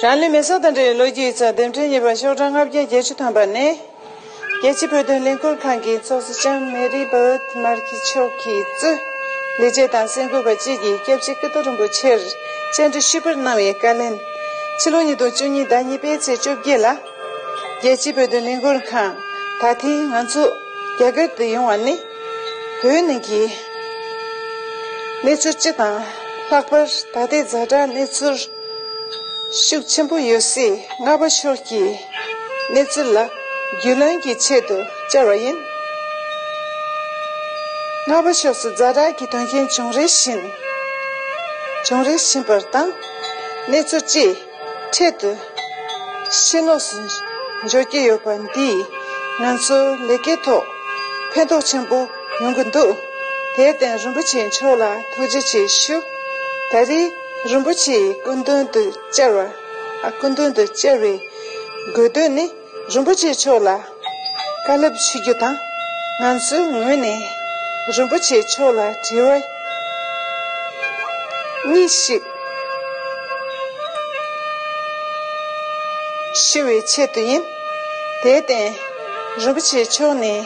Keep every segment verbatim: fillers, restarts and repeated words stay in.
རང་ལུས་མེ་སྲེག་དང་འབྲེལ་བའི་ལོ་རྒྱུས་ཡིག་ཚགས་འདེམས་ཁྲལ་གཉིས་པ་ཤོག་གྲངས་ལྔ་བརྒྱ་བརྒྱད་ཅུ་ཐམ་པ་ནས། རྒྱལ་སྤྱིའི་བོད་དོན་ལས་འགུལ་ཁང་གི་ཚོགས་གཙོ་ལྕམ་མེ་རི་བྷ་ཝརྟ་མར་ཁི་མཆོག་གིས་གཙོས། ལས་བྱེད་དང་གསར་འགོད་པ་བཅས་ཀྱིས་སྐྱབས་རྗེ་ཀིརྟི་རིན་པོ་ཆེར་བཅར་འདྲི་ཞུས་པར་གནང་བའི་བཀའ་ལན། ཕྱི་ལོ་ཉིས་སྟོང་བཅུ་གཉིས་ཟླ་གཉིས་པའི་ཚེས་བཅོ་བརྒྱད་ལ། རྒྱལ་སྤྱིའི་བོད་དོན་ལས་འགུལ་ཁང་ད་ཐེངས་ང་ཚོ་རྒྱ་གར་དུ་ཡོང་བ་ནི། བོད་ནང་གི་གནས་ཚུལ་སྤྱི་དང་། ལྷག་པར་ད་ལྟའི་ཛ་དྲག་གནས་ཚུལ་ཤུགས་ཆེན་པོ་ཡོད་སའི་སྔ་པ་ཕྱོགས་ཀྱི་གནས་ཚུལ་ལ་རྒྱུས་ལོན་གྱི་ཆེད་དུ་བཅར་བ་ཡིན། སྔ་པ་ཕྱོགས་སུ་ཛ་དྲག་གི་དོན་རྐྱེན་བྱུང་རིམ་བཞིན། བྱུང་རིམ་བཞིན་པ་དང་། གནས་ཚུལ་སྤྱི། འཕྲལ་དུ་ཕྱི་ལོགས་སུ་འབྱོར་གྱི་ཡོད་པ་འདིས་ང་ཚོའི་ལས་ཀའི་ཐོག་ཕན་ཐོགས་ཆེན་པོ་ཡོང་གི་འདུག་དེར་བརྟེན་རིན་པོ་ཆེ་མཆོག་ལ་ཐུགས་རྗེ་ཆེ་ཞུ། ད་རེས་རིན་པོ་ཆེའི་སྐུ་མདུན་དུ་བཅར་བ། ཨ། སྐུ་མདུན་དུ་བཅར་བའི་དགོས་དོན་ནི། རིན་པོ་ཆེ་མཆོག་ལ་བཀའ་སློབ་ཞུ་རྒྱུ་དང་། ང་ཚོའི་ངོས་ནས་རིན་པོ་ཆེ་མཆོག་ལ་དྲི་བ་གཉིས་ཤིག་ཞུ་བའི་ཆེད་དུ་ཡིན། དེར་བརྟེན་རིན་པོ་ཆེ་མཆོག་ནས་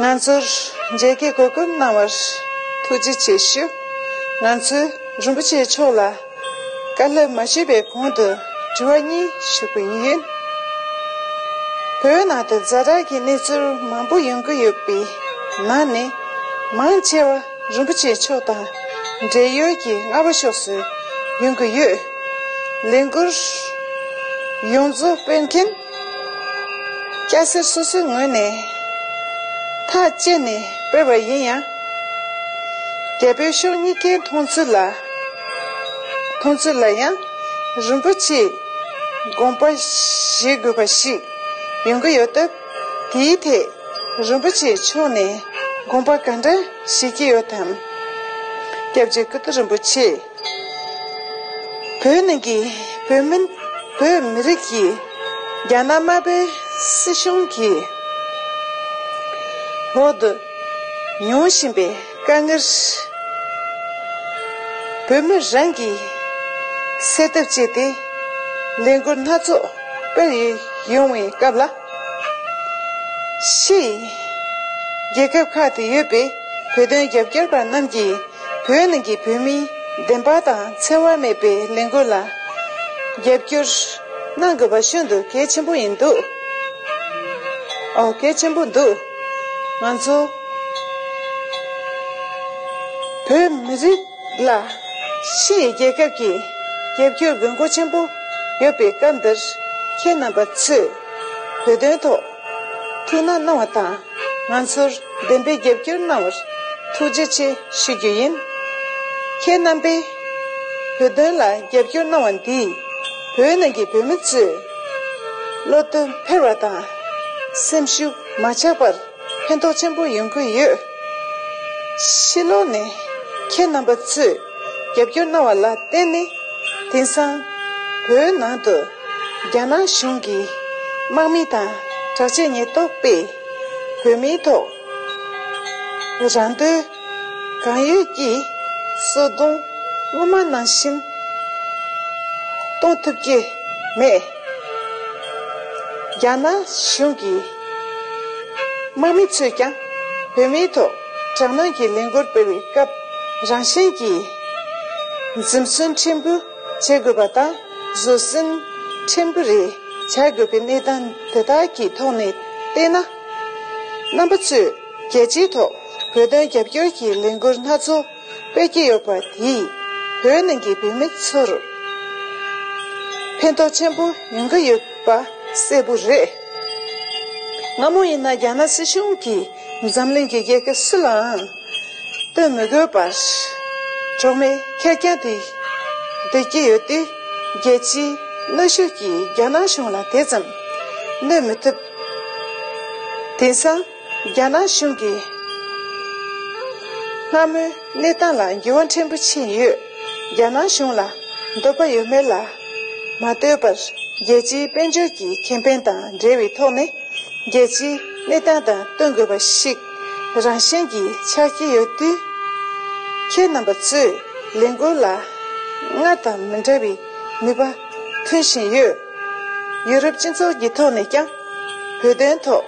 ང་ཚོར་མཇལ་ཁའི་གོ་སྐབས་གནང་བར་ཐུགས་རྗེ་ཆེ་ཞུ། ང་ཚོས་རིན་པོ་ཆེ་མཆོག་ལ་བཀའ་སློབ་མ་ཞུས་པའི་གོང་དུ་དྲི་བ་གཉིས་ཞུ་གི་ཡིན། བོད་ནང་དུ་ཛ་དྲག་གི་གནས་ཚུལ་མང་པོ་ཡོང་གི་ཡོད་པའི་ནང་ནས། མང་ཆེ་བ་རིན་པོ་ཆེ་མཆོག་དང་འབྲེལ་ཡོད་ཀྱི་སྔ་པ་ཕྱོགས་སུ་ཡོང་གི་ཡོད། ལས་འགུལ་ཡོངས་རྫོགས་སྤེལ་མཁན་སྐྱ་སེར་སོ་སོའི་ངོས་ནས་ཐག་བཅད་ནས་སྤེལ་བ་ཡིན་ཡང་། རྒྱ་བོད་ཕྱོགས་གཉིས་ཀའི་མཐོང་ཚུལ་ལ། མཐོང་ཚུལ་ལ་ཡང་རིན་པོ་ཆེའི་དགོངས་པ་བཞེས་དགོས་པ་ཞིག་ཡོང་གི་ཡོད་སྟབས། དེའི་ཐད་རིན་པོ་ཆེ་མཆོག་ནས་དགོངས་པ་ག་འདྲ་བཞེས་ཀྱི་ཡོད་དམ། སྐྱབས་རྗེ་ཀིརྟི་རིན་པོ་ཆེ། བོད་ནང་གི་བོད་མི། བོད་མི་རིགས་ཀྱིས་རྒྱ་ནག་དམར་པོའི་སྲིད་གཞུང་གི་འོག་ཏུ་མྱོང་བཞིན་པའི་དཀའ་ངལ། བོད་མི་རང་གིས་སེལ་ཐབས་བྱས་ཏེ་ལས་འགུལ་སྣ་ཚོགས་སྤེལ་ཡོང་བའི་སྐབས་ལ། ཕྱི་ཡི་རྒྱལ་ཁབ་ཁག་ཏུ་ཡོད་པའི་བོད་དོན་རྒྱབ་སྐྱོར་པ་རྣམས་ཀྱིས་བོད་ནང་གི་བོད་མིའི་བདེན་པ་དང་འཚེ་བ་མེད་པའི་ལས་འགུལ་ལ་རྒྱབ་སྐྱོར་གནང་དགོས་པ་ཤིན་ཏུ་གལ་ཆེན་པོ་ཡིན་འདུག་ཨོ། གལ་ཆེན་པོ་འདུག་ང་ཚོ་བོད་མི་རིགས་ལ་ཕྱི་ཡི་རྒྱལ་ཁབ་ཀྱི་རྒྱབ་སྐྱོར་དགོས་མཁོ་ཆེན་པོ་ཡོད་པའི་སྐབས་འདིར། ཁྱེད་རྣམ་པ་ཚོས་བོད་དོན་ཐོག་ཐུགས་སྣང་གནང་བ་དང་། ང་ཚོར་བདེན་པའི་རྒྱབ་སྐྱོར་གནང་བར་ཐུགས་རྗེ་ཆེ་ཞུ་རྒྱུ་ཡིན། ཁྱེད་རྣམ་པས་བོད་དོན་ལ་རྒྱབ་སྐྱོར་གནང་བ་འདིས་བོད་ནང་གི་བོད་མི་ཚོའི་བློ་གཏད་འཕེར་བ་དང་། སེམས་ཤུགས་མ་ཆག་པར་ཕན་ཐོགས་ཆེན་པོ་ཡོང་གི་ཡོད། ཕྱི་ལོགས་ནས་ཁྱེད་རྣམ་པ་ཚོས་རྒྱབ་སྐྱོར་གནང་བ་ལ་བརྟེན་ནས། དེང་སང་བོད་ནང་དུ་རྒྱ་ནག་གཞུང་གིས་དམག་མི་དང་དྲག་ཆས་ཉེན་རྟོག་པས་བོད་མིའི་ཐོག་རང་དོན་གང་ཡོད་ཀྱིས་སོ་སྡོང་སྔོན་མ་ནང་བཞིན་གཏོང་ཐུབ་ཀྱི་མེད། རྒྱ་ནག་གཞུང་གི་དམག་མི་ཚོས་ཀྱང་བོད་མིའི་ཐོག་དྲག་གནོན་གྱི་ལས་འགུལ་སྤེལ་བའི་སྐབས། རང་བཞིན་གྱིས་འཛེམ་ཟོན་ཕྲན་བུ་བྱེད་དགོས་པ་དང་། བཟོད་བསྲན་ཕྲན་བུ་རེ་བྱ་དགོས་པའི་གནས་སྟངས་དེ་དག་གི་ཐོག་ནས་བལྟས་ན། རྣམ་པ་ཚོས་རྒྱལ་སྤྱིའི་ཐོག་བོད་དོན་རྒྱབ་སྐྱོར་གྱི་ལས་འགུལ་སྣ་ཚོགས་སྤེལ་གྱི་ཡོད་པ་དེས་བོད་ནང་གི་བོད་མི་ཚོར་ཕན་ཐོགས་ཆེན་པོ་ཡོང་གི་ཡོད་པ་གསལ་པོ་རེད། སྔ་མོ་ཡིན་ན་རྒྱ་ནག་སྲིད་གཞུང་གིས་འཛམ་གླིང་གི་རྒྱལ་ཁབ་སུ་ལའང་སྟོན་མི་དགོས་པར་གྲོགས་མེད་ཁེར་རྐྱང་དུ་སྡོད་ཀྱི་ཡོད་དུས། རྒྱལ་སྤྱིའི་གནོན་ཤུགས་ཀྱིས་རྒྱ་ནག་གཞུང་ལ་དེ་ཙམ་གནོད་མི་ཐུབ། དེང་སང་རྒྱ་ནག་གཞུང་གིས་སྔ་མོའི་གནས་སྟངས་ལ་འགྱུར་བ་ཕྲན་བུ་ཕྱིན་ཡོད། རྒྱ་ནག་གཞུང་ལ་འདོད་པ་ཡོད་མེད་ལ་མ་ལྟོས་པར། རྒྱལ་སྤྱིའི་དཔལ་འབྱོར་གྱི་ཁེ་ཕན་དང་འབྲེལ་བའི་ཐོག་ནས། རྒྱལ་སྤྱིའི་གནས་སྟངས་དང་བསྟུན་དགོས་པ་ཞིག་རང་བཞིན་གྱིས་ཆགས་ཀྱི་ཡོད་དུས། ཁྱེད་རྣམ་པ་ཚོས་ལས་འགུལ་ལ་སྔར་དང་མི་འདྲ་བའི་ ནུས་པ་ཐོན་བཞིན་ཡོད། ཡུ་རོབ་སྤྱི་ཚོགས་ཀྱི་ཐོག་ནས་ཀྱང་བོད་དོན་ཐོག་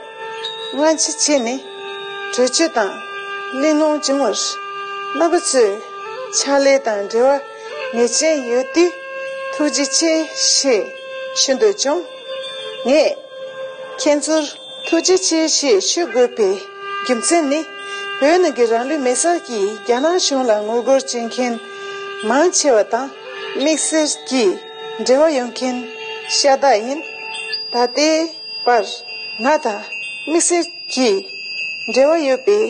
སྔ་ཕྱི་བྱས་ནས་གྲོས་ཆོད་དང་གླེང་སློང་བྱུང་བར་རྣམ་པ་ཚོས་ཕྱག་ལས་དང་འབྲེལ་བ་ངེས་ཅན་ཡོད་དུས་ཐུགས་རྗེ་ཆེ་ཞེས་ཞུ་འདོད་བྱུང་། ངས་ཁྱེད་ཚོར་ཐུགས་རྗེ་ཆེ་ཞེས་ཞུ་དགོས་པའི་རྒྱུ་མཚན་ནི། བོད་ནང་གི་རང་ལུས་མེར་སྲེག་གིས་རྒྱ་ནག་གཞུང་ལ་ངོ་རྒོལ་བྱེད་མཁན་མང་ཆེ་བ་དང་དམིགས་བསལ་གྱིས་འབྲེལ་བ་ཡོད་མཁན་ཤ་སྟག་ཡིན། ད་ལྟའི་བར་ང་དང་དམིགས་བསལ་གྱིས་འབྲེལ་བ་ཡོད་པའི་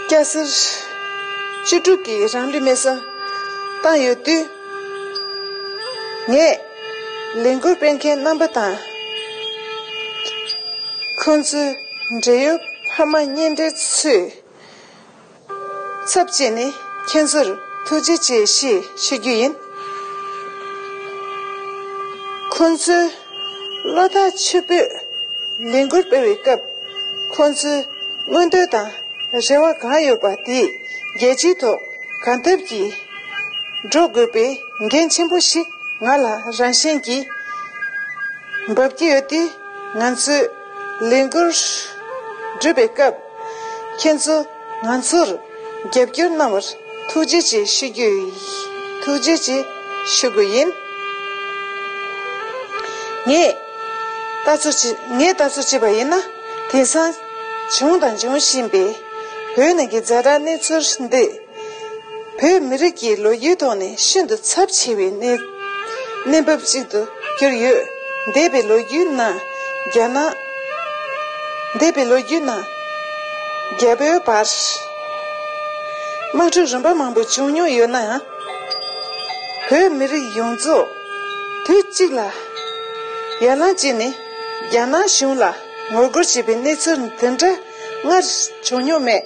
སྐྱ་སེར་བཅུ་དྲུག་གིས་རང་ལུས་མེར་སྲེག་བཏང་ཡོད་དུས། ངས་ལས་འགུལ་སྤེལ་མཁན་རྣམ་པ་དང་ཁོང་ཚོའི་འབྲེལ་ཡོད་ཕ་མ་གཉེན་འབྲེལ་ཚོའི་ཚབ་བྱས་ནས་ཁྱེད་ཚོར་ཐུགས་རྗེ་ཆེ་ཞེས་ཞུ་རྒྱུ་ཡིན། ཁོང་ཚོའི་བློ་ཐག་ཆོད་པོས་ལས་འགུལ་སྤེལ་བའི་སྐབས། ཁོང་ཚོའི་མངོན་འདོད་དང་རེ་བ་གང་ཡོད་པ་དེ་རྒྱལ་སྤྱིའི་ཐོག་གང་ཐུབ་ཀྱིས་འགྲོ་དགོས་པའི་འགན་ཆེན་པོ་ཞིག་ང་ལ་རང་བཞིན་གྱིས་འབབ་ཀྱི་ཡོད་དུས། ང་ཚོས་ལས་འགུལ་བསྒྲུབས་པའི་སྐབས། ཁྱེད་ཚོ་ང་ཚོར་རྒྱབ་སྐྱོར་གནང་བར་ཐུགས་རྗེ་ཆེ་ཞུ་རྒྱུ། ཐུགས་རྗེ་ཆེ་ཞུ་དགོས་ཡིན། ངས་ལྟ་ཚུལ་བྱས། ངས་ལྟ་ཚུལ་བྱས་པ་ཡིན་ན། དེང་སང་བྱུང་དང་འབྱུང་བཞིན་པའི་བོད་ནང་གི་ཛ་དྲག་གནས་ཚུལ་འདི། བོད་མི་རིགས་ཀྱི་ལོ་རྒྱུས་ཐོག་ནས་ཤིན་ཏུ་ཚབས་ཆེ་བའི་གནས། གནས་བབ་ཅིག་ཏུ་གྱུར་ཡོད། འདས་པའི་ལོ་རྒྱུས་ནང་རྒྱ་ནག་འདས་པའི་ལོ་རྒྱུས་ནང་རྒྱ་བོད་བར་དམག་འཁྲུག་རིམ་པ་མང་པོ་བྱུང་མྱོང་ཡོད་ན་ཡང་། བོད་མི་རིགས་ཡོངས་རྫོགས་དུས་གཅིག་ལ་ཡར་ལངས་བྱས་ནས་རྒྱ་ནག་གཞུང་ལ་ངོ་རྒོལ་བྱེད་པའི་གནས་ཚུལ་འདི་འདྲ་སྔར་བྱུང་མྱོང་མེད།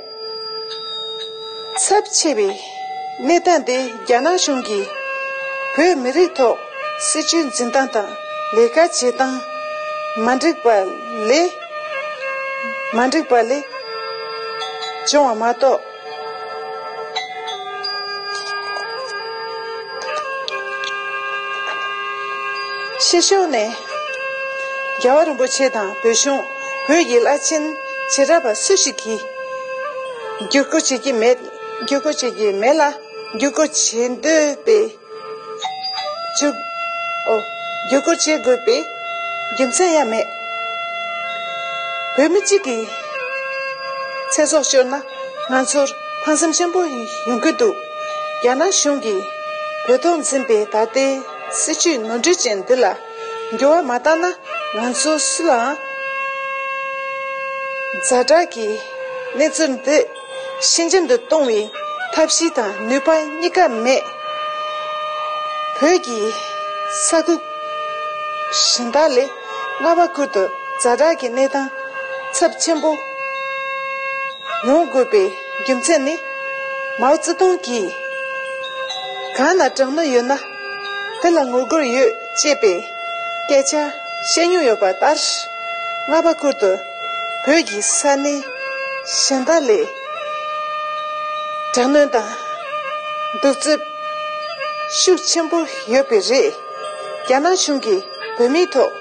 ཚབས་ཆེ་བའི་གནས་སྟངས་དེ་རྒྱ་ནག་གཞུང་གིས་བོད་མི་རིགས་ཐོག་སྲིད་བྱུས་འཛིན་སྟངས་དང་ལས་ཀ་བྱེད་སྟངས་མ་འགྲིག་པ་ལས། མ་འགྲིག་པ་ལས་བྱུང་བ་མ་གཏོགས། ཕྱི་ཕྱོགས་ནས་རྒྱལ་བ་རིན་པོ་ཆེ་དང་བོད་གཞུང་། བོད་ཀྱི་བླ་ཆེན་བྱེ་བྲག་པ་སུ་ཞིག་གིས་བསྒྱུར་བཀོད་བྱེད་ཀྱི་མེད། བསྒྱུར་བཀོད་བྱེད་ཀྱི་མེད་ལ། བསྒྱུར་བཀོད་བྱེད་འདོད་པའི་བཅུག་ཨོ། བསྒྱུར་བཀོད་བྱེད་དགོས་པའི་རྒྱུ་མཚན་ཡང་མེད། བོད་མི་གཅིག་གི་ཚེ་སྲོག་ཤོར་ན་ང་ཚོར་ཕངས་སེམས་ཆེན་པོ་ཡོང་གི་འདུག་རྒྱ་ནག་གཞུང་གིས་བོད་ཐོག་འཛིན་པའི་ད་ལྟའི་སྲིད་བྱུས་ནོར་འཁྲུལ་ཅན་འདི་ལ་འགྱུར་བ་མ་བཏང་ན། ང་ཚོ་སུ་ལའང་ཛ་དྲག་གི་གནས་ཚུལ་འདི་ཞི་འཇམ་དུ་གཏོང་བའི་ཐབས་ཤེས་དང་ནུས་པ་གཉིས་ཀ་མེད། བོད་ཀྱི་ས་ཁུལ་གཞན་དག་ལས་རྔ་བ་ཁུལ་དུ་ཛ་དྲག་གི་གནས་སྟངས་ཚབས་ཆེན་པོ་ཡོང་དགོས་པའི་རྒྱུ་མཚན་ནི། མའོ་ཙེ་ཏུང་གིས་གང་ན་དྲག་གནོན་ཡོད་ན་དེ་ལ་ངོ་རྒོལ་ཡོད་ཅེས་པའི་སྐད་ཆ་བཤད་མྱོང་ཡོད་པ་ལྟར། རྔ་བ་ཁུལ་དུ་བོད་ཀྱི་ས་གནས་གཞན་དག་ལས་དྲག་གནོན་དང་གདུག་རྩུབ་ཤུགས་ཆེན་པོ་ཡོད་པས་རེད། རྒྱ་ནག་གཞུང་གིས་བོད་མིའི་ཐོག་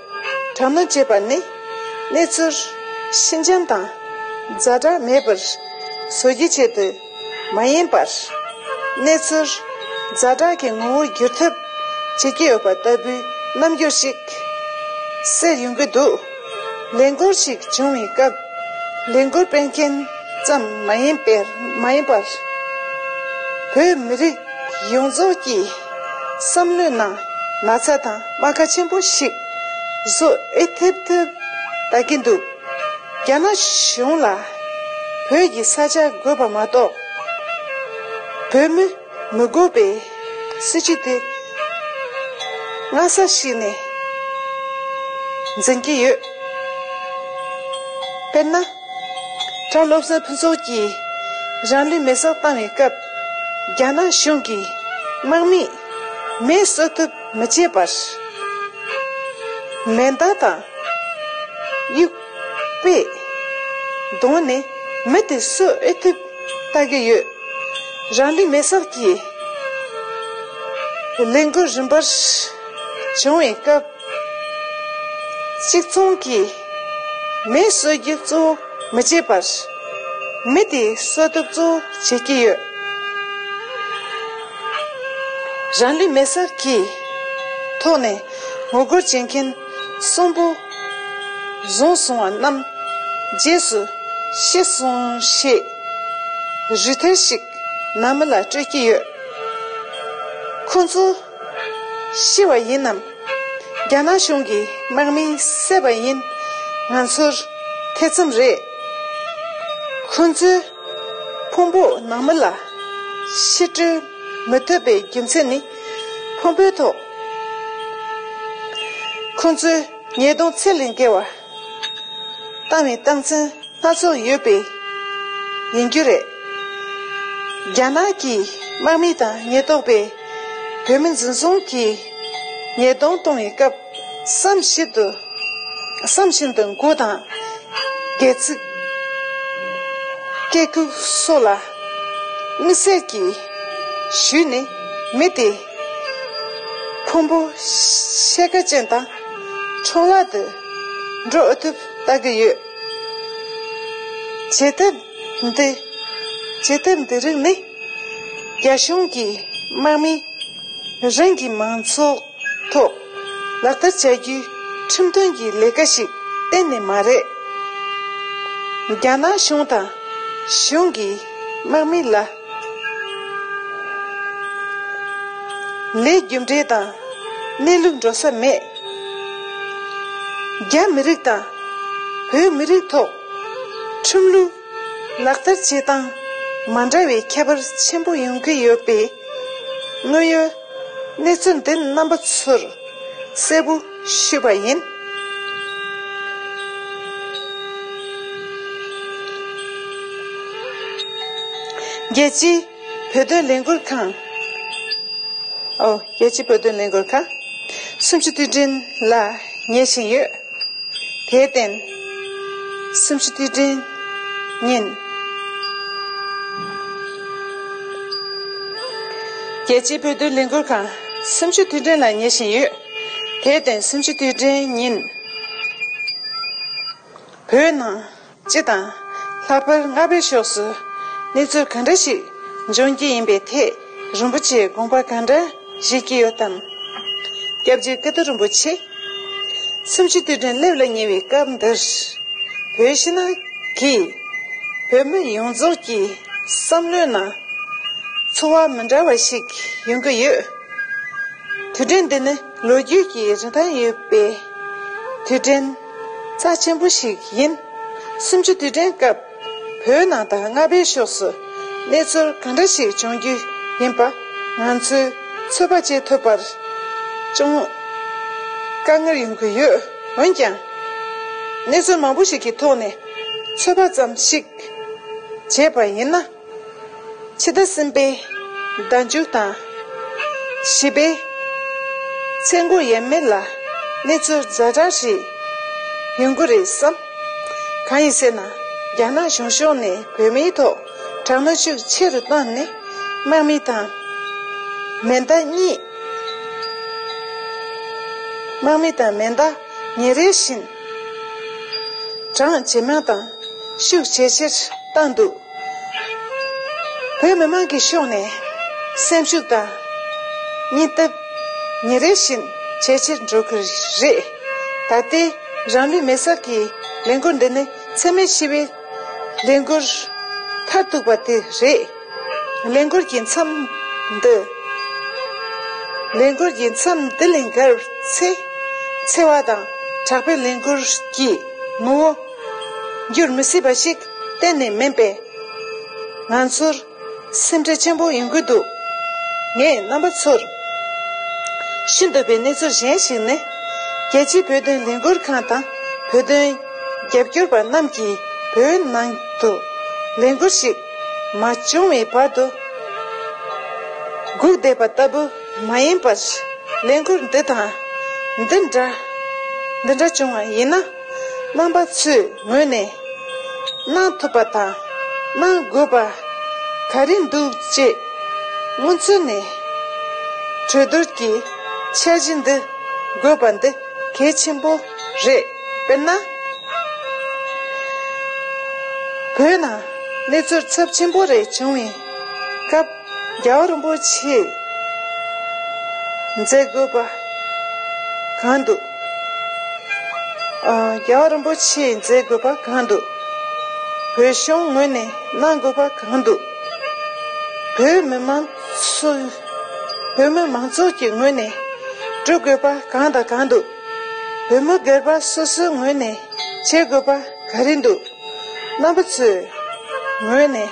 དྲག་གནོན་བྱས་པ་ནི་གནས་ཚུལ་ཞི་འཇམ་དང་ཛ་དྲག་མེད་པར་བཟོ་རྒྱུའི་ཆེད་དུ་མ་ཡིན་པར། གནས་ཚུལ་ཛ་དྲག་གི་ངོ་བོར་བསྒྱུར་ཐབས་བྱེད་ཀྱི་ཡོད་པ་ལྟ་བུའི་རྣམ་འགྱུར་ཞིག་གསལ་ཡོང་གི་འདུག་ལས་འགུལ་ཞིག་བྱུང་བའི་སྐབས། ལས་འགུལ་སྤེལ་མཁན་ཙམ་མ་ཡིན་པར། མ་ཡིན་པར། བོད་མི་རིགས་ཡོངས་རྫོགས་ཀྱི་བསམ་བློའི་ནང་ན་ཚ་དང་རྨ་ཁ་ཆེན་པོ་ཞིག་བཟོ་ཨེ་ཐུབ་ཐུབ་ལྟ་གིན་འདུག་རྒྱ་ནག་གཞུང་ལ་བོད་ཀྱི་ས་ཆ་དགོས་པ་མ་གཏོགས། བོད་མི་མི་དགོས་པའི་སྲིད་བྱུས་དེ་སྔ་ས་ཞིག་ནས་འཛིན་གྱི་ཡོད། དཔེར་ན། གྲྭ་སློབ་གསོ་ཕུན་ཚོགས་ཀྱིས་རང་ལུས་མེར་སྲེག་བཏང་བའི་སྐབས། རྒྱ་ནག་གཞུང་གིས་དམག་མིས་མེ་གསོད་ཐབས་མི་བྱེད་པར། མེ་མདའ་དང་དབྱུག་པས་བརྡུངས་ནས་མེ་དེ་གསོད་ཨེ་ཐུབ་ལྟ་གི་ཡོད། རང་ལུས་མེར་སྲེག་གིས་ ལས་འགུལ་རིམ་པར་བྱུང་བའི་སྐབས། གཅིག་མཚུངས་ཀྱིས་མེ་གསོད་རྒྱུ་གཙོ་བོ་མི་བྱེད་པར། མི་དེའི་གསོད་གཏུབ་གཙོ་བོ་བྱེད་ཀྱི་ཡོད། རང་ལུས་མེ་སྲེག་གི་ཐོག་ནས་ངོ་རྒོལ་བྱེད་མཁན་གསོན་པོ་བཟུང་སོང་བ་རྣམས་རྗེས་སུ་ཤི་སོང་ཞེས་རུས་ཐལ་ཞིག་ནང་མི་ལ་སྤྲོད་ཀྱི་ཡོད། ཁོ་ཚོ་ཤི་བ་ཡིན་ནམ། རྒྱ་ནག་གཞུང་གིས་དམག་མི་བསད་པ་ཡིན་ང་ཚོར་ཐེ་ཚོམ་རེད། ཁོ་ཚོས་ཕུང་པོ་ནང་མི་ལ་ཕྱིར་སྤྲོད་མི་ཐུབ་པའི་རྒྱུ་མཚན་ནི། ཕུང་པོའི་ཐོག་ཁོ་ཚོའི་ཉེས་རྡུང་ཚད་ལས་བརྒལ་བ་བཏང་བའི་རྟགས་མཚན་སྣ་ཚོགས་ཡོད་པས་ཡིན་རྒྱུ་རེད། རྒྱ་ནག་གི་དམག་མི་དང་ཉེན་རྟོག་པས་བོད་མི་འཛིན་བཟུང་གིས་ཉེས་རྡུང་གཏོང་བའི་སྐབས་བསམ་བཞིན་དུ་བསམ་བཞིན་དུ་མགོ་དང་སྒལ་ཚིགས། སྐེ་སྐུད་སོགས་ལ་དམིགས་བསལ་གྱིས་གཞུས་ནས་མི་དེ་ཕུང་པོ་ཤེལ་ཀ་ཅན་དང་ཁྲོམ་ལ་དུ་འགྲོ་ཨ་ཐུབ་ལྟ་གི་ཡོད། བྱེད་ཐབས་འདི་བྱེད་ཐབས་འདི་རིགས་ནི་རྒྱ་གཞུང་གིས་དམག་མི་རང་གི་མང་ཚོགས་ཐོག་ལག་བསྟར་བྱ་རྒྱུའི་ཁྲིམས་མཐུན་གྱི་ལས་ཀ་ཞིག་གཏན་ནས་མ་རེད། རྒྱ་ནག་གཞུང་དང་གཞུང་གི་དམག་མི་ལ་ལས་རྒྱུ་འབྲས་དང་གནས་ལུགས་འགྲོ་ས་མེད། རྒྱ་མི་རིགས་དང་བོད་མི་རིགས་ཐོག་ཁྲིམས་ལུགས་ལག་བསྟར་བྱེད་སྟངས་མ་འདྲ་བའི་ཁྱད་པར་ཆེན་པོ་ཡོང་གི་ཡོད་པའི་དངོས་ཡོད་གནས་ཚུལ་འདི་རྣམ་པ་ཚོར་གསལ་པོ་ཞུས་པ་ཡིན། རྒྱལ་སྤྱིའི་བོད་དོན་ལས་འགུལ་ཁང་། ཨོ། རྒྱལ་སྤྱིའི་བོད་དོན་ལས་འགུལ་ཁང་། གསུམ་བཅུ་དུས་དྲན་ལ་ཉེ་བཞིན་ཡོད། དེར་བརྟེན། གསུམ་བཅུ་དུས་དྲན་ཉིན། རྒྱལ་སྤྱིའི་བོད་དོན་ལས་འགུལ་ཁང་གསུམ་བཅུ་དུས་དྲན་ལ་ཉེ་བཞིན་ཡོད། དེར་བརྟེན་གསུམ་བཅུ་དུས་དྲན་ཉིན། བོད་ནང་སྤྱི་དང་ལྷག་པར་རྔ་པའི་ཕྱོགས་སུ་གནས་ཚུལ་ག་འདྲ་ཞིག་འབྱུང་གི་ཡིན་པའི་ཐད་རིན་པོ་ཆེས་དགོངས་པ་ག་འདྲ་བཞེས་ཀྱི་ཡོད་དམ། སྐྱབས་རྗེ་ཀིརྟི་རིན་པོ་ཆེ། གསུམ་བཅུ་དུས་དྲན་སླེབས་ལ་ཉེ་བའི་སྐབས་འདིར། བོད་ཕྱི་ནང་གི་བོད་མི་ཡོངས་རྫོགས་ཀྱི་བསམ་བློའི་ནང་ཚོར་བ་མི་འདྲ་བ་ཞིག་ཡོང་གི་ཡོད། དུས་དྲན་འདི་ནི་ལོ་རྒྱུས་ཀྱི་རིན་ཐང་ཡོད་པའི་དུས་དྲན་རྩ་ཆེན་པོ་ཞིག་ཡིན། གསུམ་བཅུ་དུས་དྲན་སྐབས་བོད་ནང་དང་རྔ་པའི་ཕྱོགས་སུ་གནས་ཚུལ་གང་འདྲ་ཞིག་བྱུང་རྒྱུ་ཡིན་པ་ང་ཚོས་ཚོད་དཔག་བྱེད་ཐུབ་པར་ཅུང་དཀའ་ངལ་ཡོང་གི་ཡོད། འོན་ཀྱང་གནས་ཚུལ་མང་པོ་ཞིག་གི་ཐོག་ནས་ཚོད་དཔག་ཙམ་ཞིག་བྱས་པ་ཡིན་ན། ཕྱི་ཟླ་གསུམ་པའི་ཟླ་མཇུག་དང་བཞི་པའི་ཚེས་འགོ་ཡས་མས་ལ་གནས་ཚུལ་ཛ་དྲག་ཞིག་ཡོང་གི་རེད་བསམ། གང་ཡིན་ཟེར་ན། རྒྱ་ནག་གཞུང་ཕྱོགས་ནས་བོད་མིའི་ཐོག་དྲག་གནོན་ཤུགས་ཆེ་རུ་བཏང་ནས། དམག་མི་དང་མེ་མདའ་གཉིས། དམག་མི་དང་མེ་མདའ་ཉིན་རེ་བཞིན་གྲངས་ཇེ་མང་དང་ཤུགས་ཇེ་ཆེར་བཏང་འདུག་བོད་མི་མང་གི་ཕྱོགས་ནས་སེམས་ཤུགས་དང་སྙིང་སྟོབས་ཉིན་རེ་བཞིན་ཇེ་ཆེར་འགྲོ་གི་རེད། ད་ལྟའི་རང་ལུས་མེ་སྲེག་གི་ལས་འགུལ་འདི་ནི་འཚེ་མེད་ཞི་བའི་ལས་འགུལ་མཐར་ཐུག་པ་དེ་རེད། ལས་འགུལ་གྱི་མཚམས་འདི། ལས་འགུལ་གྱི་མཚམས་འདི་ལས་བརྒལ་ཚེ། འཚེ་བ་དང་དྲག་པོའི་ལས་འགུལ་གྱི་ངོ་བོ་འགྱུར་མི་སྲིད་པ་ཞིག་གཏན་ནས་མིན་པས། ང་ཚོར་སེམས་ཁྲལ་ཆེན་པོ་ཡོང་གི་འདུག་ངས་རྣམ་པ་ཚོར་ཤིན་ཏུ་བའི་གནས་ཚུལ་གཞན་ཞིག་ནི། རྒྱལ་སྤྱིའི་བོད་དོན་ལས་འགུལ་ཁང་དང་བོད་དོན་རྒྱབ་སྐྱོར་པ་རྣམས་ཀྱིས་བོད་ནང་དུ་ལས་འགུལ་ཞིག་མ་བྱུང་བའི་བར་དུ་སྒུག་བསྡད་པ་ལྟ་བུ་མ་ཡིན་པར། ལས་འགུལ་འདི་དང་འདི་འདྲ་འདི་འདྲ་བྱུང་བ་ཡིན་ན། རྣམ་པ་ཚོའི་ངོས་ནས་གནང་ཐུབ་པ་དང་གནང་དགོས་པ་ག་རེ་འདུག་ཅེས་སྔོན་ཚུད་ནས་ གྲོས་བསྡུར་གྱི་འཆར་གཞི་འདི་དགོས་པ་འདི་གལ་ཆེན་པོ་རེད། དཔེར་ན། བོད་ནང་གནས་ཚུལ་ཚབས་ཆེན་པོ་རེ་བྱུང་བའི་སྐབས་རྒྱལ་བ་རིན་པོ་ཆེས་མཛད་དགོས་པ་གང་འདུག་ཨ། རྒྱལ་བ་རིན་པོ་ཆེས་མཛད་དགོས་པ་གང་འདུག་བོད་གཞུང་ངོས་ནས་གནང་དགོས་པ་གང་འདུག་བོད་མི་མང་ཚོ། བོད་མི་མང་ཚོགས་ཀྱི་ངོས་ནས་སྒྲུབ་དགོས་པ་གང་དང་གང་འདུག་བོད་མི་སྒེར་པ་སོ་སོའི་ངོས་ནས་བྱེད་དགོས་པ་ག་རེ་འདུག་རྣམ་པ་ཚོའི་ངོས་ནས་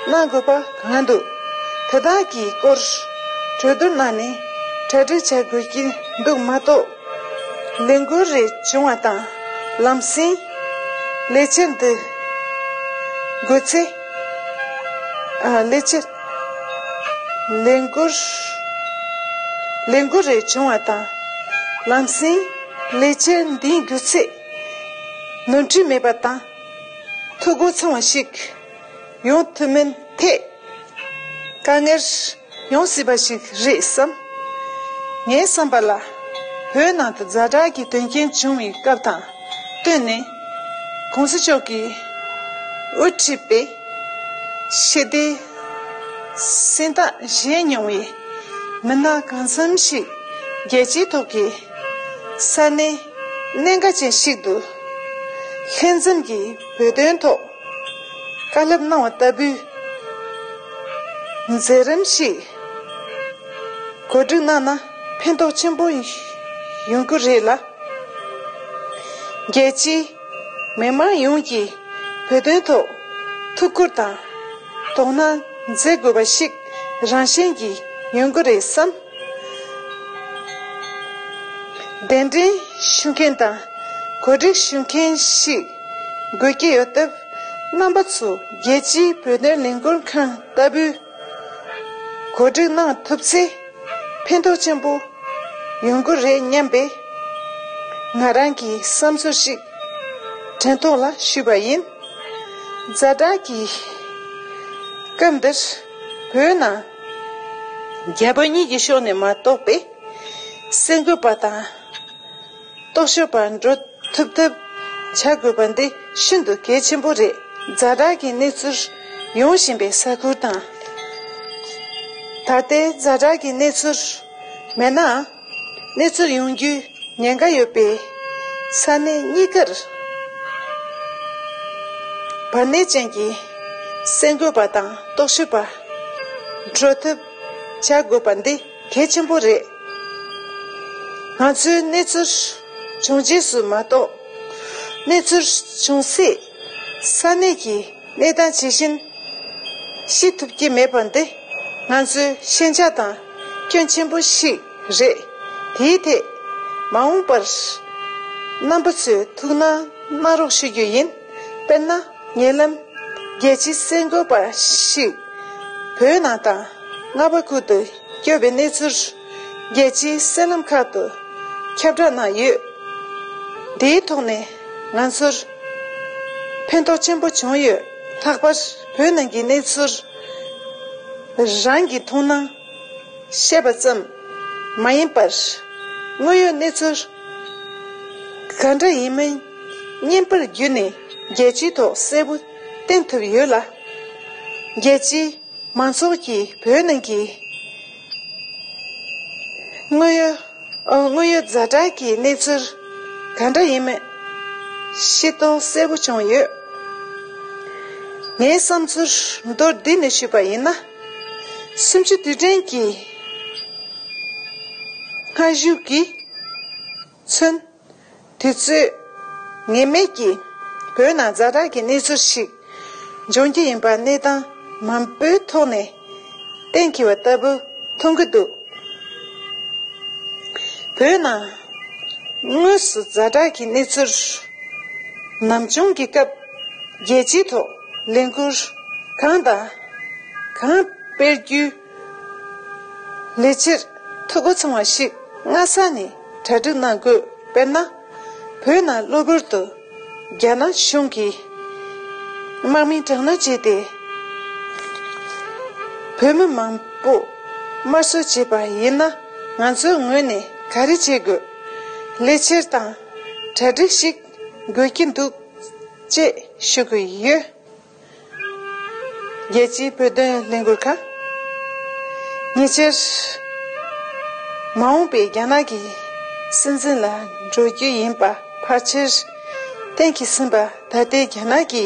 གནང་དགོས་པ་གང་འདུག་དེ་དག་གི་སྐོར་གྲོས་བསྡུར་གནང་ནས་གྲ་སྒྲིག་བྱ་དགོས་ཀྱི་འདུག་མ་གཏོགས། ལས་འགུལ་རེ་བྱུང་བ་དང་ལམ་སེང་ལས་འཆར་འདི་དགོས་ཚེ། ཨ། ལས་འཆར། ལས་འགུལ། ལས་འགུལ་རེ་བྱུང་བ་དང་ལམ་སེང་ལས་འཆར་འདིའི་དགོས་ཚེ་ནོར་འཁྲུལ་མེད་པ་དང་། འཐུས་སྒོ་ཚང་བ་ཞིག་ཡོང་ཐུབ་མིན་ཐད་དཀའ་ངལ་ཡོང་སྲིད་པ་ཞིག་རེད་བསམ། ངའི་བསམ་པ་ལ། བོད་ནང་དུ་ཛ་དྲག་གི་དོན་རྐྱེན་བྱུང་བའི་སྐབས་དང་བསྟུན་ནས་༸གོང་ས་མཆོག་གིས་དབུ་ཁྲིད་པའི་ཞི་བདེའི་གཟེངས་རྟགས་བཞེས་མྱོང་བའི་མི་སྣ་གང་འཚམ་ཞིག་རྒྱལ་སྤྱིའི་ཐོག་གི་ས་གནས་གནད་འགག་ཅན་ཞིག་ཏུ་ལྷན་འཛོམས་ཀྱིས་བོད་དོན་ཐོག་བཀའ་སློབ་གནང་བ་ལྟ་བུའི་མཛད་རིམ་ཞིག་གོ་སྒྲིག་གནང་ན་ཕན་ཐོགས་ཆེན་པོ་ཡོང་གི་རེད་ལ། རྒྱལ་སྤྱིའི་མི་མང་ཡོངས་ཀྱིས་བོད་དོན་ཐོག་ཐུགས་ཁུར་དང་དོ་སྣང་མཛད་དགོས་པ་ཞིག་རང་བཞིན་གྱིས་ཡོང་གི་རེད་བསམ། གདན་འདྲེན་ཞུ་མཁན་དང་གོ་སྒྲིག་ཞུ་མཁན་ཞིག་དགོས་ཀྱི་ཡོད་སྟབས། རྣམ་པ་ཚོ་རྒྱལ་སྤྱིའི་བོད་དོན་ལས་འགུལ་ཁང་ལྟ་བུའི་གོ་སྒྲིག་གནང་ཐུབ་ཚེ་ཕན་ཐོགས་ཆེན་པོ་ཡོང་གི་རེད་སྙམ་པའི་ང་རང་གི་བསམ་ཚུལ་ཞིག་དྲན་ཐོག་ལ་ཞུས་པ་ཡིན། ཛ་དྲག་གི་སྐབས་འདིར་བོད་ནང་རྒྱ་བོད་གཉིས་ཀྱི་ཕྱོགས་ནས་མ་གཏོགས་པའི་གསར་འགོད་པ་དང་། རྟོག་ཞིབ་པ་འགྲོ་ཐུབ་ཐབས་བྱ་དགོས་པ་འདི་ཤིན་ཏུ་གལ་ཆེན་པོ་རེད། ཛ་དྲག་གི་གནས་ཚུལ་ཡོང་བཞིན་པའི་ས་ཁུལ་དང་། ད་ལྟའི་ཛ་དྲག་གི་གནས་ཚུལ་མེད་ནའང་། གནས་ཚུལ་ཡོང་རྒྱུའི་ཉེན་ཁ་ཡོད་པའི་ས་གནས་གཉིས་ཀར་བར་གནས་ཅན་གྱི་གསར་འགོད་པ་དང་རྟོག་ཞིབ་པ་འགྲོ་ཐབས་བྱ་དགོས་པ་འདི་གལ་ཆེན་པོ་རེད། ང་ཚོའི་གནས་ཚུལ་བྱུང་རྗེས་སུ་མ་གཏོགས། གནས་ཚུལ་བྱུང་སའི་ས་གནས་ཀྱི་གནས་སྟངས་ཇི་བཞིན་ཤེས་ཐུབ་ཀྱི་མེད་པ་འདི་ང་ཚོའི་ཞན་ཆ་དང་སྐྱོན་ཆེན་པོ་ཞིག་རེད། དེའི་ཐད་མ་འོངས་པར་རྣམ་པ་ཚོས་ཐུགས་སྣང་གནང་རོགས་ཞུ་རྒྱུ་ཡིན། དཔེར་ན། ཉེ་ལམ་རྒྱལ་སྤྱིའི་གསར་འགོད་པ་ཞིག་བོད་ནང་དང་རྔ་པ་ཁུལ་དུ་བསྐྱོད་པའི་གནས་ཚུལ་རྒྱལ་སྤྱིའི་གསར་ལམ་ཁག་ཏུ་ཁྱབ་བསྒྲགས་གནང་ཡོད། འདིའི་ཐོག་ནས་ང་ཚོར་ཕན་ཐོགས་ཆེན་པོ་བྱུང་ཡོད། ལྷག་པར་བོད་ནང་གི་གནས་ཚུལ་རང་གི་མཐོང་སྣང་བཤད་པ་ཙམ་མ་ཡིན་པར། དངོས་ཡོད་གནས་ཚུལ་ག་འདྲ་ཡིན་མིན་བརྙན་པར་བརྒྱུད་ནས་རྒྱལ་སྤྱིའི་ཐོག་གསལ་པོ་བསྟན་ཐུབ་ཡོད་ལ། རྒྱལ་སྤྱིའི་མང་ཚོགས་ཀྱིས་བོད་ནང་གི་དངོས་ཡོད། ཨ། དངོས་ཡོད་ཛ་དྲག་གི་གནས་ཚུལ་ག་འདྲ་ཡིན་མིན་ཤེས་རྟོགས་གསལ་པོ་བྱུང་ཡོད། ངའི་བསམ་ཚུལ་མདོར་བསྡུས་ནས་ཞུས་པ་ཡིན་ན། གསུམ་བཅུ་དུས་དྲན་གྱི་སྔ་གཞུག་གི་ཚུན། དུས་ཚོད་ངེས་མེད་ཀྱིས་བོད་ནང་ཛ་དྲག་གི་གནས་ཚུལ་ཞིག་འབྱུང་རྒྱུ་ཡིན་པ་གནས་སྟངས་མང་པོའི་ཐོག་ནས་གཏན་འཁེལ་བ་ལྟ་བུ་མཐོང་གི་འདུག་བོད་ནང་དངོས་སུ་ཛ་དྲག་གི་གནས་ཚུལ་ནམ་བྱུང་གི་སྐབས་རྒྱལ་སྤྱིའི་ཐོག་ལས་འགུལ་གང་དང་གང་སྤེལ་རྒྱུའི་ལས་འཆར་འཐུས་སྒོ་ཚང་བ་ཞིག་སྔ་ས་ནས་གྲ་སྒྲིག་གནང་དགོས། དཔེར་ན། བོད་ནང་གློ་བུར་དུ་རྒྱ་ནག་གཞུང་གིས་དམག་མི་དྲག་གནོན་བྱས་ཏེ། བོད་མི་མང་པོ་དམར་གསོད་བྱས་པ་ཡིན་ན། ང་ཚོའི་ངོས་ནས་ག་རེ་བྱེད་དགོས། ལས་འཆར་དང་གྲ་སྒྲིག་ཞིག་དགོས་ཀྱི་འདུག་ཅེས་ཞུ་གི་ཡོད། རྒྱལ་སྤྱིའི་བོད་དོན་ལས་འགུལ་ཁང་། ཉེ་ཆར། མ་འོངས་པའི་རྒྱ་ནག་གི་སྲིད་འཛིན་ལ་འགྲོ་རྒྱུ་ཡིན་པ་ཕལ་ཆེར་གཏན་འཁེལ་ཟིན་པ། ད་ལྟའི་རྒྱ་ནག་གི་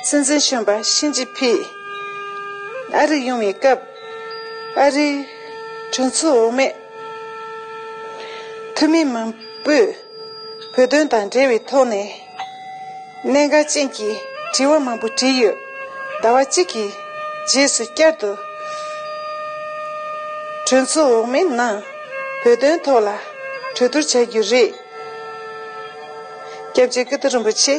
སྲིད་འཛིན་གཞོན་པ་ཞི་ཅིན་ཕིང་ཨ་རིར་ཡོང་བའི་སྐབས། ཨ་རིའི་གྲོས་ཚོགས་འོག་མའི་འཐུས་མི་མང་པོས་བོད་དོན་དང་འབྲེལ་བའི་ཐོག་ནས། གནད་འགག་ཅན་གྱི་དྲི་བ་མང་པོ་དྲིས་ཡོད། ཟླ་བ་གཅིག་གི་རྗེས་སུ་བསྐྱར་དུ་གྲོས་ཚོགས་འོག་མའི་ནང་བོད་དོན་ཐོག་ལ་གྲོས་བསྡུར་བྱ་རྒྱུ་རེད། སྐྱབས་རྗེ་ཀིརྟི་རིན་པོ་ཆེ།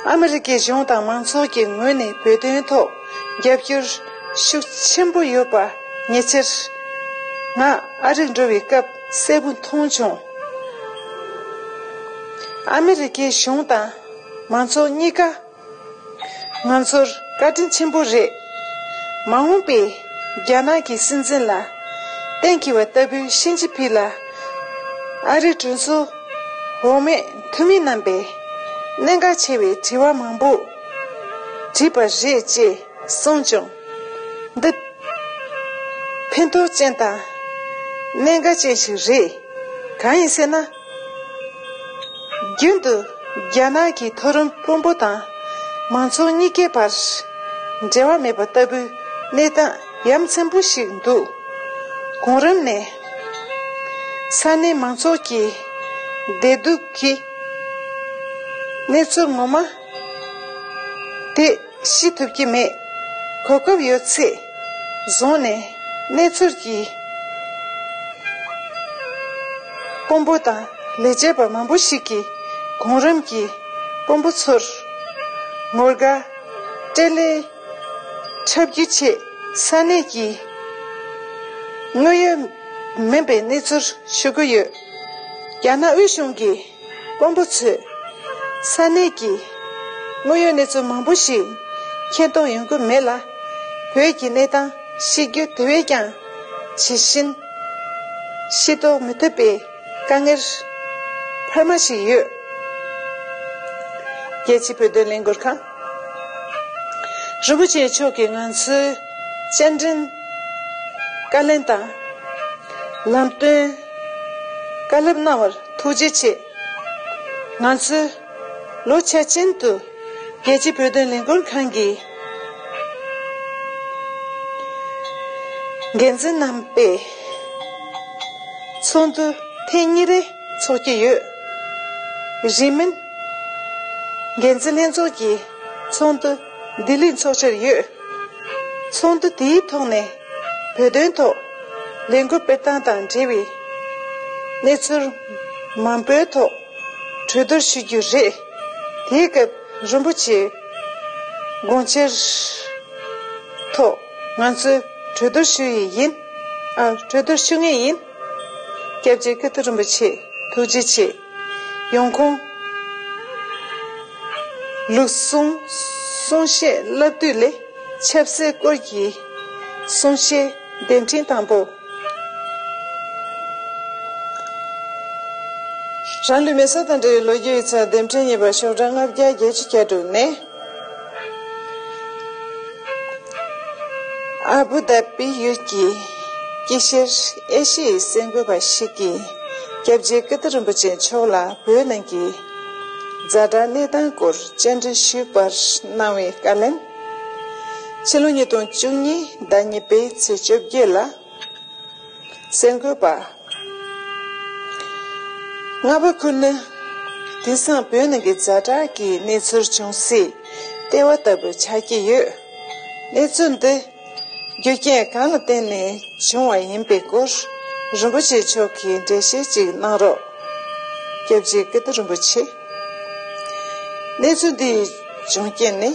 ཨ་མི་རི་ཀའི་གཞུང་དང་མང་ཚོགས་ཀྱི་ངོས་ནས་བོད་དོན་ཐོག་རྒྱབ་སྐྱོར་ཤུགས་ཆེན་པོ་ཡོད་པ་ཉེ་ཆར་ང་ཨ་རིར་འགྲོ་བའི་སྐབས་གསལ་པོ་མཐོང་བྱུང་། ཨ་མི་རི་ཀའི་གཞུང་དང་མང་ཚོགས་གཉིས་ཀ་ང་ཚོར་བཀའ་དྲིན་ཆེན་པོ་རེད། མ་འོངས་པའི་རྒྱ་ནག་གི་སྲིད་འཛིན་ལ་གཏན་འཁེལ་བ་ལྟ་བུའི་ཞི་ཅིན་ཕིང་ལ་ཨ་རིའི་གྲོས་ཚོགས་འོག་མའི་འཐུས་མི་རྣམ་པས་གནད་འགག་ཆེ་བའི་དྲི་བ་མང་པོ་དྲིས་པ་རེད་ཅེས་གསུངས་བྱུང་། འདི་ཕན་ཐོགས་ཅན་དང་གནད་འགག་ཅན་ཞིག་རེད། གང་ཡིན་ཟེར་ན། རྒྱུན་དུ་རྒྱ་ནག་གི་མཐོ་རིམ་དཔོན་པོ་དང་མང་ཚོགས་གཉིས་ཀའི་བར་འབྲེལ་བ་མེད་པ་ལྟ་བུའི་གནས་སྟངས་ཡ་མཚན་པོ་ཞིག་འདུག་གོང་རིམ་ནས་ས་གནས་མང་ཚོགས་ཀྱི་བདེ་སྡུག་གི་གནས་ཚུལ་ངོ་མ་དེ་ཤེས་ཐུབ་ཀྱི་མེད། གོ་སྐབས་ཡོད་ཚད་བཟུང་ནས་གནས་ཚུལ་གྱི་དཔོན་པོ་དང་ལས་བྱེད་པ་མང་པོ་ཞིག་གིས་གོང་རིམ་གྱི་དཔོན་པོ་ཚོར་ངོ་དགའ་སྤྲེལ་ལད་འཁྲབ་རྒྱུའི་ཆེད་ས་གནས་ཀྱི་དངོས་ཡོད་མིན་པའི་གནས་ཚུལ་ཞུ་གི་ཡོད། རྒྱ་ནག་དབུས་གཞུང་གི་དཔོན་པོ་ཚོས་ས་གནས་ཀྱི་དངོས་ཡོད་གནས་ཚུལ་མང་པོ་ཞིག་མཁྱེན་རྟོགས་ཡོང་གི་མེད་ལ། བོད་ཀྱི་གནས་སྟངས་ཤེས་རྒྱུ་དེ་བས་ཀྱང་ཇི་བཞིན་ཤེས་རྟོགས་མི་ཐུབ་པའི་དཀའ་ངལ་འཕར་མ་ཞིག་ཡོད། རྒྱལ་སྤྱིའི་བོད་དོན་ལས་འགུལ་ཁང་། རིན་པོ་ཆེ་མཆོག་གིས་ང་ཚོའི་བཅར་འདྲིར་བཀའ་ལན་དང་ལམ་སྟོན་བཀའ་སློབ་གནང་བར་ཐུགས་རྗེ་ཆེ། ང་ཚོས་ལོ་འཆར་ཅན་དུ་རྒྱལ་སྤྱིའི་བོད་དོན་ལས་འགུལ་ཁང་གི་འགན་འཛིན་རྣམ་པས་ཚོགས་འདུ་ཐེངས་གཉིས་རེ་འཚོགས་ཀྱི་ཡོད། རིང་མིན་འགན་འཛིན་ལྷན་ཚོགས་ཀྱི་ཚོགས་འདུ་ལྡི་ལིར་འཚོགས་འཆར་ཡོད། ཚོགས་འདུ་དེའི་ཐོག་ནས་བོད་དོན་ཐོག་ལས་འགུལ་སྤེལ་སྟངས་དང་འབྲེལ་བའི་གནས་ཚུལ་མང་པོའི་ཐོག་གྲོས་བསྡུར་ཞུ་རྒྱུ་རེད། དེའི་སྐབས་རིན་པོ་ཆེའི་དགོངས་འཆར་ཐོག་ང་ཚོས་གྲོས་བསྡུར་ཞུ་ཡི་ཡིན། ཨ། གྲོས་བསྡུར་ཞུ་ངེས་ཡིན། སྐྱབས་རྗེ་ཀིརྟི་རིན་པོ་ཆེ་ཐུགས་རྗེ་ཆེ། ཡོང་ཁུངས། ལུགས་ཟུང་གསུང་བཤད་བསླབ་བཏུས་ལས་ཆབ་སྲིད་སྐོར་གྱི་གསུང་བཤད་འདེམས་ཐོན་དང་པོ། རང་ལུས་མེ་སྲེག་དང་འབྲེལ་བའི་ལོ་རྒྱུས་ཡིག་ཚགས་འདེམས་ཐོན་གཉིས་པ་ཤོག་གྲངས་ལྔ་བརྒྱ་བརྒྱད་ཅུ་གྱ་དྲུག་ནས། ཨ་བུ་དྷ་བི་ཡུལ་གྱི་དཀྱིལ་ཤར་ཨེ་ཤི་ཡའི་གསར་འགོད་པ་ཞིག་གིས་སྐྱབས་རྗེ་ཀིརྟི་རིན་པོ་ཆེ་མཆོག་ལ་བོད་ནང་གི་ཛ་དྲག་གནས་སྟངས་སྐོར་བཅར་འདྲི་ཞུས་པར་གནང་བའི་བཀའ་ལན། ཕྱི་ལོ་ཉིས་སྟོང་བཅུ་གཉིས་ཟླ་གཉིས་པའི་ཚེས་བཅོ་བརྒྱད་ལ། གསར་འགོད་པ། རྔ་པ་ཁུལ་ནི་དེང་སང་བོད་ནང་གི་ཛ་དྲག་གི་གནས་ཚུལ་བྱུང་སའི་ལྟེ་བ་ལྟ་བུ་ཆགས་ཀྱི་ཡོད། གནས་ཚུལ་འདི་རྒྱུ་རྐྱེན་གང་ལ་བརྟེན་ནས་བྱུང་བ་ཡིན་པའི་སྐོར་རིན་པོ་ཆེ་མཆོག་གིས་འགྲེལ་བཤད་ཅིག་གནང་རོགས། སྐྱབས་རྗེ་ཀིརྟི་རིན་པོ་ཆེ། གནས་ཚུལ་འདིའི་བྱུང་རྐྱེན་ནི།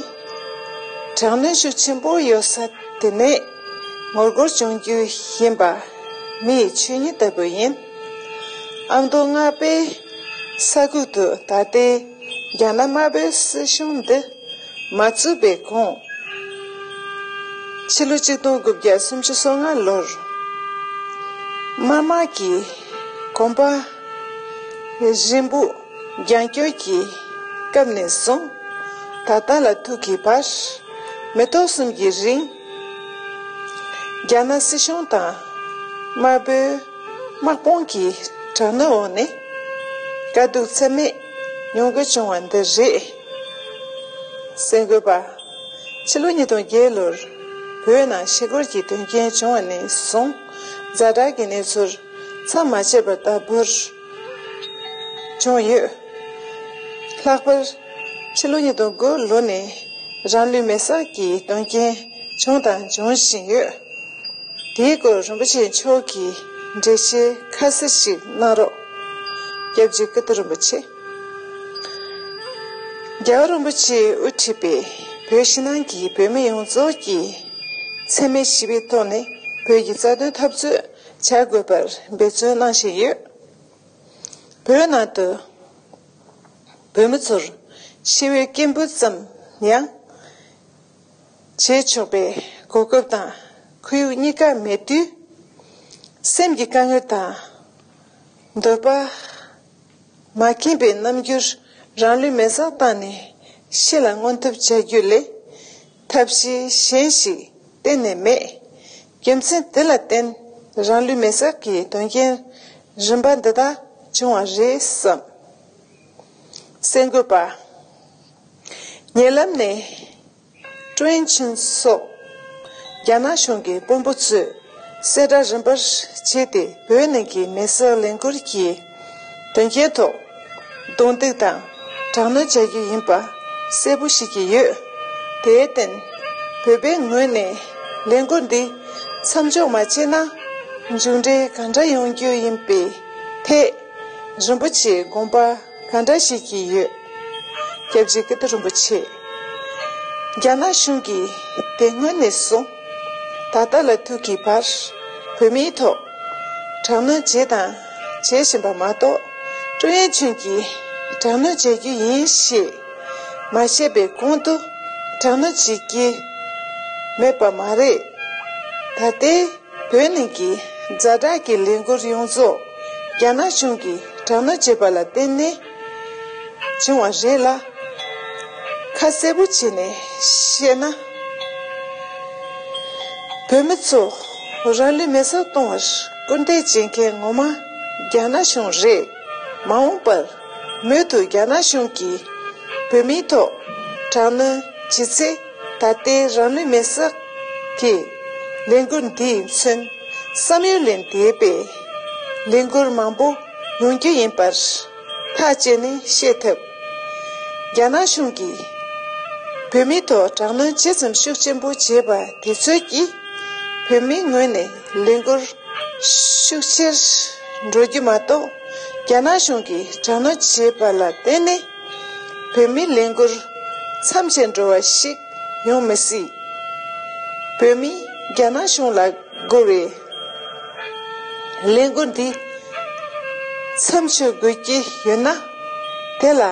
དྲག་གནོན་ཤུགས་ཆེན་པོ་ཡོད་ས་དེ་ནས་ངོ་རྒོལ་བྱུང་རྒྱུ་ཡིན་པ་མིའི་ཆོས་ཉིད་ལྟ་བུ་ཡིན། ཨ་མདོ་རྔ་པའི་ས་ཁུལ་དུ་ད་ལྟའི་རྒྱ་ནག་དམར་པོའི་སྲིད་གཞུང་འདི་མ་བཙུགས་པའི་གོང་། ཕྱི་ལོ་ཆིག་སྟོང་དགུ་བརྒྱ་སུམ་ཅུ་སོ་ལྔ་ལོར། དམར་དམག་གིས་གོམ་པ་རིམ་སྤོ་རྒྱང་སྐྱོད་ཀྱི་སྐབས་ནས་བཟུང་ད་ལྟ་ལ་ཐུག་གི་བར་མི་ཐོག་གསུམ་གྱི་རིང་རྒྱ་ནག་སྲིད་གཞུང་དང་དམར་པོའི་དམག་དཔུང་གི་དྲག་གནོན་འོག་ནས་དཀའ་སྡུག་ཚད་མེད་མྱོང་དགོས་བྱུང་བ་འདི་རེད། གསན་དགོས་པ། ཕྱི་ལོ་ཉིས་སྟོང་བརྒྱད་ལོར་བོད་ནང་ཤི་སྐོར་གྱི་དོན་རྐྱེན་བྱུང་བ་ནས་བཟུང་ཛ་དྲག་གི་གནས་ཚུལ་མཚམས་མ་ཆད་པར་ལྟ་བུར་བྱུང་ཡོད། ལྷག་པར་ཕྱི་ལོ་ཉིས་སྟོང་དགུ་ལོ་ནས་རང་ལུས་མེར་སྲེག་གི་དོན་རྐྱེན་བྱུང་དང་འབྱུང་བཞིན་ཡོད། དེའི་སྐོར་རིན་པོ་ཆེ་མཆོག་གིས་འགྲེལ་བཤད་ཁ་གསལ་ཞིག་གནང་རོགས། སྐྱབས་རྗེ་ཀིརྟི་རིན་པོ་ཆེ། རྒྱལ་བ་རིན་པོ་ཆེས་དབུ་ཁྲིད་པའི་བོད་ཕྱི་ནང་གི་བོད་མི་ཡོངས་རྫོགས་ཀྱིས་འཚེ་མེད་ཞི་བའི་ཐོག་ནས་བོད་ཀྱི་རྩ་དོན་འཐབ་རྩོད་བྱ་དགོས་པར་འབད་བརྩོན་གནང་བཞིན་ཡོད། བོད་ནང་དུ་བོད་མི་ཚོར་ཤི་བའི་སྐད་འབོད་ཙམ་ཡང་བྱེད་ཆོག་པའི་གོ་སྐབས་དང་ཁོར་ཡུག་གཉིས་ཀ་མེད་དུས། སེམས་ཀྱི་དཀའ་ངལ་དང་འདོད་པ་མ་ཁེངས་པའི་རྣམ་འགྱུར་རང་ལུས་མེར་སྲེག་བཏང་ནས་ཤི་ལ་སྔོན་ཐབས་བྱ་རྒྱུ་ལས་ཐབས་ཤེས་གཞན་ཞིག་གཏན་ནས་མེད། རྒྱུ་མཚན་དེ་ལ་བརྟེན་རང་ལུས་མེར་སྲེག་གི་དོན་རྐྱེན་རིམ་པ་འདི་དག་བྱུང་བ་རེད་བསམ། གསན་དགོས་པ། ཉེ་ལམ་ནས་ཀྲོའུ་ཨིན་ཆུན་སོགས་རྒྱ་ནག་གཞུང་གི་དཔོན་པོ་ཚོས་གསལ་བསྒྲགས་རིམ་པར་བྱས་ཏེ་བོད་ནང་གི་མེ་སྲེག་ལས་འགུལ་གྱི་དོན་རྐྱེན་ཐོག་རྡུང་རྡེག་དང་དྲག་གནོན་བྱ་རྒྱུ་ཡིན་པ་གསལ་པོ་ཤེས་ཀྱི་ཡོད། དེར་བརྟེན་བོད་པའི་ངོས་ནས་ལས་འགུལ་འདི་མཚམས་འཇོག་མ་བྱས་ན་མཇུག་འབྲས་ག་འདྲ་ཡོང་རྒྱུ་ཡིན་པའི་ཐད་རིན་པོ་ཆེའི་དགོངས་པ་ག་འདྲ་བཞེས་ཀྱི་ཡོད། སྐྱབས་རྗེ་ཀིརྟི་རིན་པོ་ཆེ། རྒྱ་ནག་གཞུང་གིས་དེ་སྔོན་ནས་བཟུང་ད་ལྟ་ལ་ཐུག་གི་བར་བོད་མིའི་ཐོག་དྲག་གནོན་བྱས་དང་བྱེད་བཞིན་པ་མ་གཏོགས་ཀྲོའུ་ཨིན་ཆུན་གྱིས་དྲག་གནོན་བྱ་རྒྱུ་ཡིན་ཞེས་མ་བཤད་པའི་གོང་དུ་དྲག་གནོན་བྱེད་ཀྱི་མེད་པ་མ་རེད། ད་ལྟའི་བོད་ནང་གི་ཛ་དྲག་གི་ལས་འགུལ་ཡོངས་རྫོགས་རྒྱ་ནག་གཞུང་གིས་དྲག་གནོན་བྱས་པ་ལ་བརྟེན་ནས་བྱུང་བ་རེད་ལ། ཁ་གསལ་པོ་བྱས་ནས་བཤད་ན། བོད་མི་ཚོ་རང་ལུས་མེར་སྲེག་གཏོང་བར་སྐུལ་འདེད་བྱེད་མཁན་ངོ་མ་རྒྱ་ནག་གཞུང་རེད། མ་འོངས་པར་མུ་མཐུད་རྒྱ་ནག་གཞུང་གིས་བོད་མིའི་ཐོག་དྲག་གནོན་བྱེད་ཚེ། ད་ལྟའི་རང་ལུས་མེར་སྲེག་གི་ལས་འགུལ་འདིས་མཚོན་བསམ་ཡུལ་ལས་འདས་པའི་ལས་འགུལ་མང་པོ་ཡོང་རྒྱུ་ཡིན་པར་ཐག་བཅད་ནས་བཤད་ཐུབ། རྒྱ་ནག་གཞུང་གིས་བོད་མིའི་ཐོག་དྲག་གནོན་ཇི་ཙམ་ཤུགས་ཆེན་པོ་བྱས་པ་དེ་ཚོད་ཀྱིས་བོད་མིའི་ངོས་ནས་ལས་འགུལ་ཤུགས་ཆེར་འགྲོ་རྒྱུ་མ་གཏོགས། རྒྱ་ནག་གཞུང་གིས་དྲག་གནོན་བྱས་པ་ལ་བརྟེན་ནས་བོད་མིའི་ལས་འགུལ་མཚམས་ཆད་འགྲོ་བ་ཞིག་ཡོང་མི་སྲིད། བོད་མིས་རྒྱ་ནག་གཞུང་ལ་བསྒུར་བའི་ལས་འགུལ་འདི་མཚམས་འཇོག་དགོས་ཀྱི་ཡོད་ན། དེ་ལ་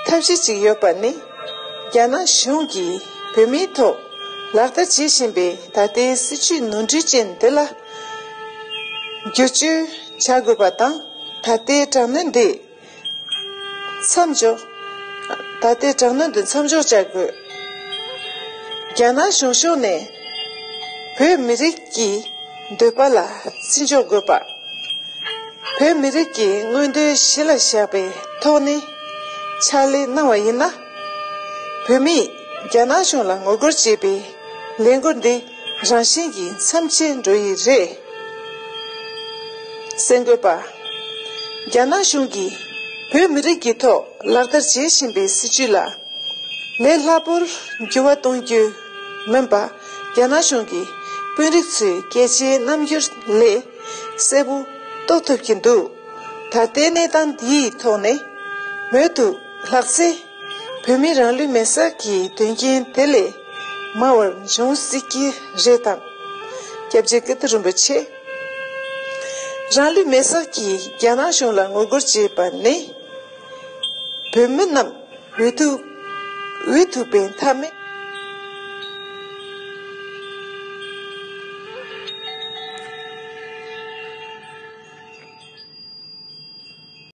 ཐབས་ཤེས་གཅིག་ཡོད་པ་ནི། རྒྱ་ནག་གཞུང་གིས་བོད་མིའི་ཐོག་ལག་བསྟར་བྱེད་བཞིན་པའི་ད་ལྟའི་སྲིད་བྱུས་ནོར་འཁྲུལ་ཅན་འདི་ལ་བསྒྱུར་བཅོས་བྱ་དགོས་པ་དང་། ད་ལྟའི་དྲག་གནོན་འདི་མཚམས་འཇོག་ད་ལྟའི་དྲག་གནོན་འདི་མཚམས་འཇོག་བྱ་དགོས། རྒྱ་ནག་གཞུང་ཕྱོགས་ནས་བོད་མི་རིགས་ཀྱི་འདོད་པ་ལ་བརྩི་འཇོག་དགོས་པ། བོད་མི་རིགས་ཀྱི་མངོན་འདོད་གཞི་ལ་བཞག་པའི་ཐོག་ནས་ཕྱག་ལས་གནང་བ་ཡིན་ན། བོད་མིས་རྒྱ་ནག་གཞུང་ལ་ངོ་རྒོལ་བྱེད་པའི་ལས་འགུལ་འདི་རང་བཞིན་གྱིས་མཚམས་ཆད་འགྲོ་ཡི་རེད། གསན་དགོས་པ། རྒྱ་ནག་གཞུང་གིས་བོད་མི་རིགས་ཀྱི་ཐོག་ལག་བསྟར་བྱེད་བཞིན་པའི་སྲིད་བྱུས་ལ་ལས་སླ་པོར་འགྱུར་བ་གཏོང་རྒྱུ་མིན་པ། རྒྱ་ནག་གཞུང་གི་དཔོན་རིགས་ཚོའི་སྐད་ཆའི་རྣམ་འགྱུར་ལས་གསལ་པོ་རྟོགས་ཐུབ་ཀྱི་འདུག་ད་ལྟའི་གནས་སྟངས་འདིའི་ཐོག་ནས་མུ་མཐུད་ལྷག་ཚེ་བོད་མིའི་རང་ལུས་མེར་སྲེག་གི་དོན་རྐྱེན་དེ་ལས་མང་བར་འབྱུང་སྲིད་ཀྱི་རེད་དམ། སྐྱབས་རྗེ་ཀིརྟི་རིན་པོ་ཆེ། རང་ལུས་མེར་སྲེག་གིས་རྒྱ་ནག་གཞུང་ལ་ངོ་རྒོལ་བྱེད་པ་ནི། བོད་མི་རྣམས་འོས་ཐུབ་འོས་ཐུབ་པའི་མཐའ་མའི་